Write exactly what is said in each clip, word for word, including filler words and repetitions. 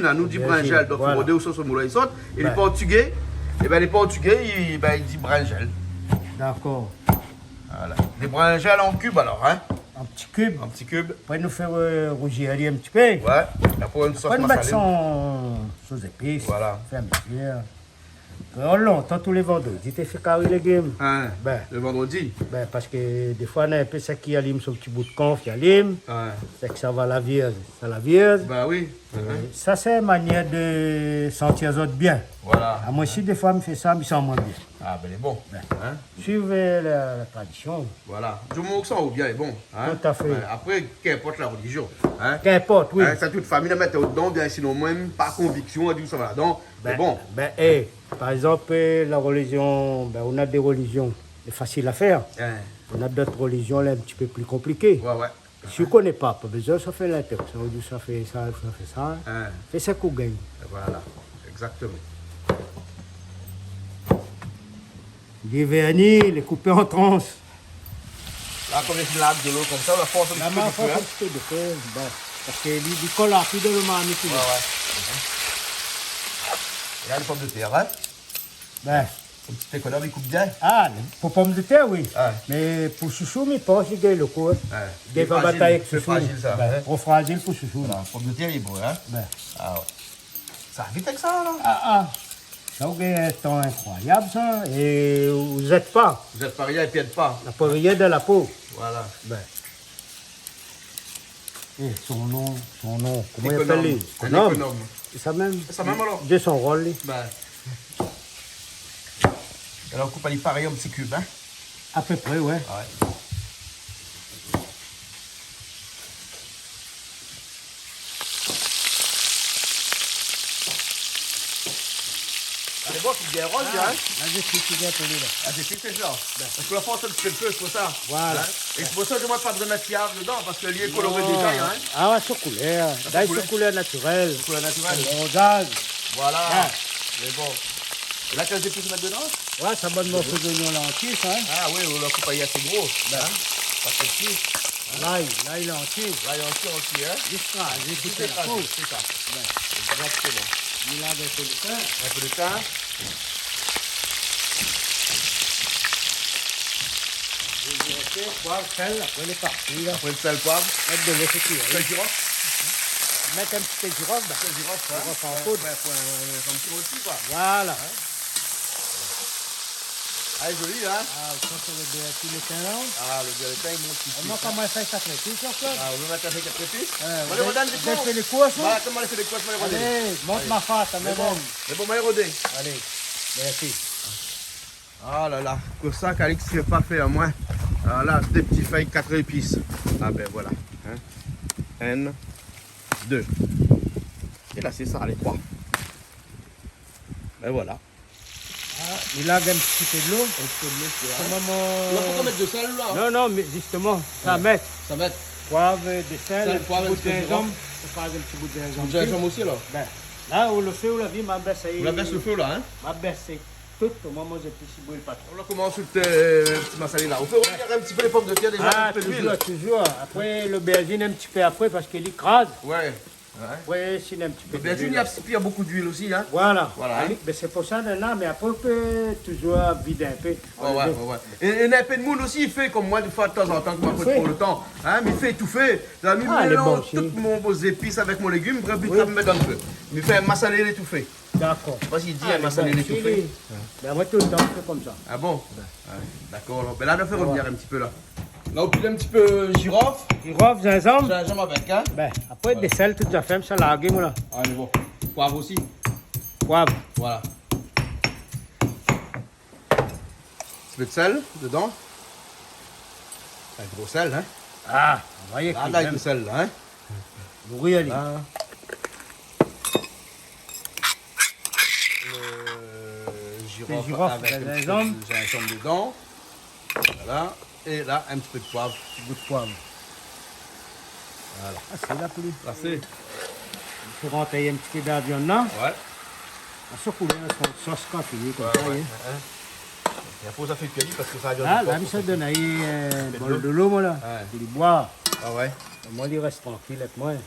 Obergine, la, nou di brinzèl. Donk, voilà. Fo rod ousa son mo la i sort. É lé portugé, ébin, lé portugé, i, bin, i di brinzèl. Dakor. Voilà. Dé brinzèl an kib, alor, in. An ti kib. An ti kib. Apré, nou fé, euh, rouzir ali in ti pé. Ouais. Apré, in sos masalé. Apré, nou mèt son, son zépis. Voilà. Fé in ti pé. Kréol lontan, tou lé vandrodi, té fé kari légim. Hein, bin, le vandrodi. Bin, parske défoi, na in pé sak i alim son ti bout kan, i alim. Hein. Sé ke sa va lavièz, sa lavièz. Bah oui. Euh, hein. Sa, sé in manièr de santi azot bien. Voilà. Amoin osi, défoi, mi fé sa, mi san amoin bien. Ah, bin, lé bon. Bin. Hein ? Suiv, euh, la, la tradision. Voilà. Di moman ou san ou bien, lé bon, hein ? Tout à fait. Ouais, apré, kinport la relizion, hein ? Kinport, oui. Hein, sa tout fami la mèt aou dedan, bien, sinon, moin mèm, par konviksion, la di ou sa va ladan. Mé bon. Bin, é, par égzanp, euh, la relizion, bin, ou na dé relizion, lé fasil a fèr. Hein. Ou na d'ot relizion, la, in ti pé pli konpliké. Ouais, ouais. Si ou koné pa, pa bezoin sa fé lintèr. Sa ou di sa fé sa, sa fé sa. Hein. Fé sak ou gingn. Voilà, exactement. Li vèrni, li koupé an trans. La, konm li larg dolo konmsa, la fors in ti pé. La fors in ti pé de fé, bon. Parske li, li kol rapid dan lo marmit, li. Ouais, ouais. É la, lé pomdetèr, hein ? Bin. In ti ékonom, li koup bien. Ah, pou pomdetèr, oui. Ouais. Mé pou shoushou, mi pans li gingn lo kou, hein. Ouais. Li va batay avèk shoushou. Lé frazil, lé frazil, sa, hein. Bin, tro frazil pou shoushou. Voilà, pomdetèr, lé bon, hein. Bin. Ah ouais. Sa vit èk sa, la. Ah, ah. Sa, ou gingn in tan inkroiyab, sa. É ou zèt pa. Ou zèt pa rien, i pèrd pa. Na pa rien dan la po. Voilà. Bin. É, son non, son non. Koman i apèl ali ? Ékonom. Ékonom. Ékonom. Sé sa mèm. Sé sa mèm, alor. De son rol, li. Bin. Alor, ou koup ali parèy an ti kib, hein. A pé pré, ouais. Ouais. Alé, bon, sé bien roz, hein ? La, mi fé kui in pé, la. Ah, sé kui, sé sa. Bin. Parske la fors in ti pé de fé, sé pou sa. Voilà. Hein ? É sé pou sa ke moin, pa bezoin mèt fiar dedan, parske li lé koloré déza, hein. Ah ouais, son koulèr. Son koulèr. Son koulèr natirèl. Son koulèr natirèl. Son bronzaz. Voilà. Ouais. Mé bon. É la, kèl zépis ou mèt dedan ? Ouais, sa, bann morso zoignon la antié, sa, hein. Ah oui, ou la koup ali asé gro. Bin. Hein ? Pa de sousi. Lay, lay la antié. Lay antié, antié, hein ? Zis krazé, tout krazé, sé sa. Bin. Exactement. Mi larg in pé de tin. In pé de tin. Ziroflé, poiv, sèl, apré lé parti, la. Apré lo sèl, poiv. Mèt dolo, sé tout, hein. Sèl, zirof. Mèt in ti pé zirof, la. Sèl, zirof, hein. Zirof an poud. Ouais, ouais, ouais, ouais, in ti pé osi, koi. Voilà. Hein ? Ah, lé zoli, hein ? Ah, sa, sé lo bèr, ti lo tin, la. Ah, lo bèr, lo tin, li mont tout de suit, hein. Moin, koman sa, sa fé tout sa, koi ? Ah, ou mèt sa fé kat épis ? Ouais, ouais. Alé, madam, dé fé lé kours, hein ? Voilà, koman lé fé lé kours, moin lé rodé. Alé, mont ma fas, mé bon. Mé bon, moin lé rodé. Alé, mèrsi. Ah la la, kosa Calix la pa fé amoin. Ah la, dé ti fèy kat épis. Ah bin voilà. Hein ? Inn, dé. É la, sé sa, lé troi. Bin voilà. Ah, li larg in ti pé dolo. In ti pé dolo, sé vré. Koman mon... La, fo pa mèt de sèl, la. Non, non, mé zistoman, sa mèt. Sa mèt. Poiv, de sèl, in ti bout zinzanm. Sèl, poiv, in ti pé de zirof. Fo pa in ti bout zinzanm. Zinzanm osi, la. Bin, la, ou lo fé, ou la vi, ma bès. Ou la bès lo fé, la, hein ? Ma bès tout, koman mon zépis i bril pa tro. La, koman, tout, euh, ti masalé, la. Ou fé rovnir in ti pé lé pomdetèr déza, in ti pé d'luil. Ah, touzour, touzour. Apré, lobèrzine, in ti pé apré, parske li kraz. Ouais. Ouais. Apré, si néna in ti pé d'luil. Lobèrzine, i aspir bonpé d'luil osi, hein. Voilà. Voilà, hein. Bin, sé pou sa, la, mé apré, ou pé touzour vid in pé. Ouais, ouais, ouais. É, é néna in pé d'moun osi, i fé konm moin, défoi, tazantan, kan moin na pa tro lo tan. Hein, mé i fé étoufé. La, mi mélanz tout mon, mon zépis avèk mon légim, apré, mi mèt dan lo fé. Mi fé in masalé étoufé. Dakor. Sé pa si i di in masalé étoufé. Bin, moin, toultan, mi fé konmsa. Ah bon ? Ouais, dakor, alor. Bin la, nou fé rovnir in ti pé, la. La, ou pil in ti pé zirof. Zirof, zinzanm. Zinzanm avèk, hein ? Bin, apré, de sèl, tout zafèr, sa larg, moin, la. Alé, bon. Poiv osi. Poiv. Voilà. Ti pé de sèl dedan. In gro sèl, hein ? Ah, ou voi, la, la, in sèl, la, hein ? Mouri, alé. La. Lo zirof avèk in ti pé de zinzanm dedan. Voilà. É la, in ti pé de poiv. Ti gou de poiv. Voilà. Asé la, pli. Asé. Fo rant in ti pé dan la viann, la. Ouais. A, sa koulèr, sa, sa, sé kan fini, konmsa, hein. É apré, sa fé kui, parske sa... La, la, mi sa donn ali, euh, in bol dolo, moin, la. Ouais. Pou li boir. Ah ouais. Moin, li rès trankil avèk moin.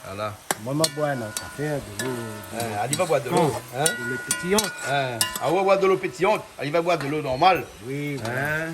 Voilà. Moin, ma boir, non, sa fé dolo, dolo. Hein, ali va boir dolo, hein. Dolo pétiyan. Hein. Ah ouais, boir dolo pétiyan. Ali va boir dolo normal. Oui, voilà. Hein.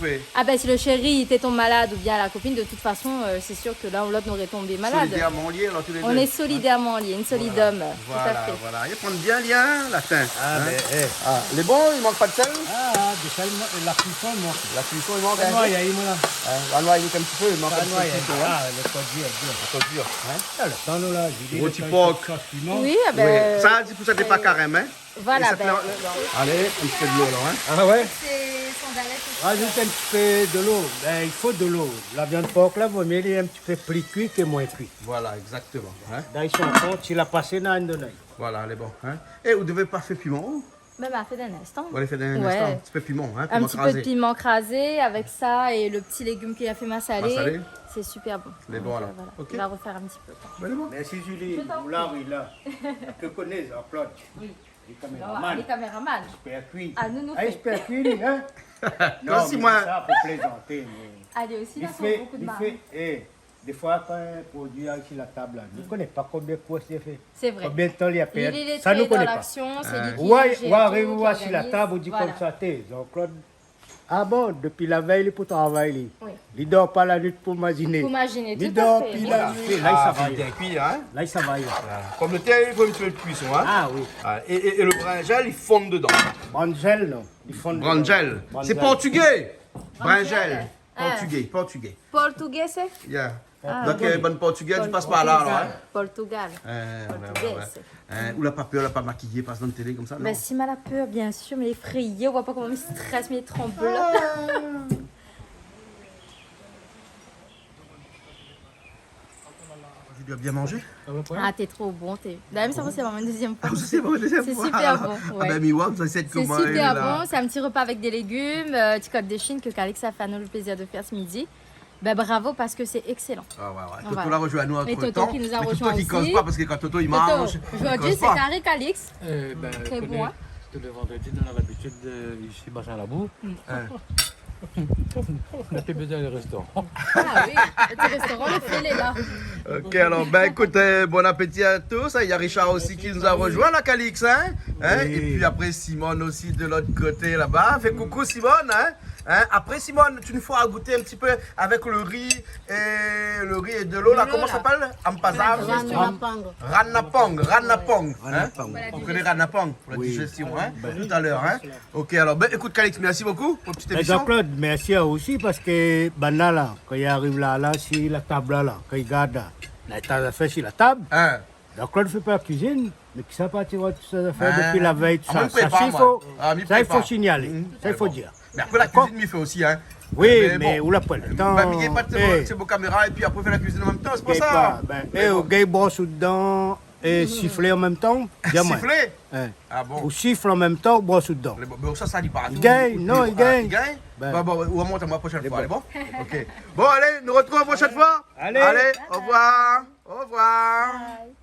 fé ? Ah ben, si le chéri té tonm malad oubien la kopine, de tout fason, euh, sé sir ke l'un ou l'ot noré tonbé malad. Solidèrman lié, alor, tou lé dé. On est solidairement liés, in solidom. Voilà, voilà. Tout à fait. I pran bien lien, la tin, hein ? Ah, ben, eh. Ah, lé bon, i mank pa de sèl ? Ah, de sèl, non, la kuison i mank. La kuison i mank, hein ? Sa va, i mank, la. Hein, la noy, i mank in ti pé, i mank in ti pé de kuison, hein ? Ah, le kodir, dur. Le kodir, hein ? Ah, le tan, la, je dis, gro ti por. Sos piman. Oui, ah ben, oui. Sa, di pou sa, té pa karèm, hein ? Voilà, ben. Alé, in ti pé dolo, la, hein ? Ah ouais ? Rajout in ti pé dolo. Bin, i fo dolo. La viann por la, vo mié li lé in ti pé pli kui ke moin kui. Voilà, exactement, hein. Dann son kont, si la pasé, na in donay. Voilà, lé bon, hein. É, ou devé pa fé piman, ou ? Mé ma fé dann in instan. Ou la fé dann in instan. Ouais. In ti pé piman, hein, piman krazé. In ti pé de piman krazé avèk sa é le ti légim ke la fé masalé. Masalé. Sé super bon. Lé bon, alor. Donk, euh, voilà. Ok. On va refaire un petit peu. Bin, lé bon. Mèrsi, Julie. Je t'en prie. Ou la, oui, la. Ou koné, Jean-Claude. Oui. Lé kaméraman. Non, lé kaméraman. Espèr kui. Ah, nou, nou fé. Espèr kui, hein. Non, mé sa, fo plézanté, mé... Allez, aussi, là, c'est beaucoup de marmite. Li fé, li fé, é, défoi, kan in produi i ariv si la tab la, nou koné pa konbien kou li la fé. Sé vré. Konbien tan li la pèrd. Li, li lé dan laksion, sé li ki jèr tout, ki organiz. Voilà. Ou ariv, ou ariv si la tab, ou di konmsa, té, Jean-Claude, ah bon, dopi la vèy li pou travay, li. Oui. Li dor pa la nuit pou maziné. Pou maziné, tout à fait. Li dor pi la nuit. Voilà. La, i sava. Ah, bien kui, hein. La, i sava. Voilà. Konm lo té, i fo in ti pé de kuison, hein. Ah oui. Ah, é, é, é lo brinzèl, i fonn dedan. Brinzèl, non. I fonn dedan. Brinzèl. Sé portugé. Brinzèl. Brinzèl. Ah. Portugé, portugé. Portugé, sé ? Yeah. Ah. Donk, euh, bann portugé, i pas par la, alor, hein. Portugal. Euh, ouais, ouais, ouais. Portugé, sé. Hein, ou la pa pèr, ou la pa makiyé, pas dann télé konmsa, non ? Bin si, ma la pèr, bien sir, mé éfréyé, ou voi pa koman mi strès, mi tranbl. Ah. Julie la bien manzé ? Ah, té tro bon, té. Dayèr, sa, sé vréman in dézièm foi. Ah, sé vréman in dézièm foi, alor. Sé super bon, ouais. Ah bin, mi voi, sa, sé koman, la. Sé super bon, sé in ti repa avèk dé légim, euh, ti kot de Chine ke Calix la fé anou le plézir de fèr se midi. Bin, bravo, parske sé ékselan. Ah ouais, ouais. Voilà. Toto la rozoinn anou antretan. É Toto ki nou la rozoinn osi. Mé Toto ki koz pa, parske kan Toto i manz, Toto, zordi, sé kari Calix. Tré bon, hein. Sé bon, hein. Tou lé vandrodi, nou na labitid, euh, isi, Basin Labou. Mm. Hein. Na pi bezoin de restoran. Ah oui, lo ti restoran, lo fil lé la. Ok, alor, bin, ékout, euh, bon apéti a tous. Hein, na Richard osi ki nou la rozoinn, la, Calix, hein. Hein, oui. É pi apré, Simone osi, de lot koté, laba. Fé koukou, Simone, hein. Hein, apré, Simone, tu nous feras goûter un petit peu avec le riz et, le riz et de l'eau, là, comment ça s'appelle ? Ampazam. Ranapang. Ranapang, ranapang, hein ? Ranapang. Vous connaissez ranapang pour la digestion, hein ? Oui. Tout à l'heure, hein ? Ok, alors, ben, écoute, Calix, merci beaucoup pour cette petite émission. Ben, Jean-Claude, mèrsi aou osi, parske banna la, kan i ariv la, la, si la tab la, la, kan i gard la, na ta zafèr si la tab. Hein ? Jean-Claude i fé pa la kuizine, mé kisa i parti voir tout sa zafèr dopi la vèy, tout sa. Ah, moin mi prépar, moin. Sa, i fo, sa, i fo signalé. Sa, i fo dir. Mé apré, la kuizine, mi fé osi, hein. Oui, mé bon, ou la pa le tan. Bin, mi gingn pa, sé mon kaméra, épi apré fé la kuizine an mèm tan, sé pou sa. Mé bon. Gingn pa, bin, é, ou gingn bros out dan é siflé an mèm tan, di amoin. Siflé ? Hein. Ah bon ? Ou sifl an mèm tan, ou bros out dan. Lé bon, mé sa, sa i di pa. I gingn, non, i gingn. Ah, i gingn ? Bin. Bon, bon, ou amont amoin la proshèn foi, lé bon ? Lé bon. Ok. Bon, alé, nou artrouv la proshèn foi. Alé. Alé, au revoir. Au revoir. Bye.